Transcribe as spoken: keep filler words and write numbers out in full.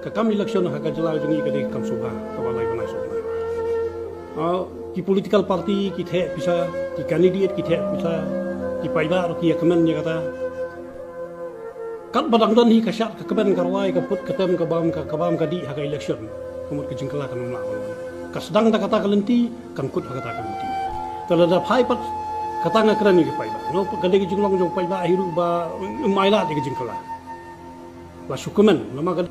Ka kam election ha ka jylla jong ngi ka dei ka kam sngewbha kaba lai bnai sngewbha. Ah, ki political party ki theh pisa, ki candidate ki theh pisa, ki paidbah ruh ki ïa kmen ïa kata. Katba dang don hi ka shad ka kmen ka rwai ka put ka tem ka bam ka, ka bam ka dih ha ka election. Ka mut ka jingkylla kan ym lah ban wan. Ka sdang da kata ka lynti kan kut ha kata ka lynti. Te lada phai pat kata nga kren ïa ki paidbah. Nga ka dei ka jinglong jong paidbah hi ruh ba ym ailad ïa ka jingkylla. La shu kmen namar ka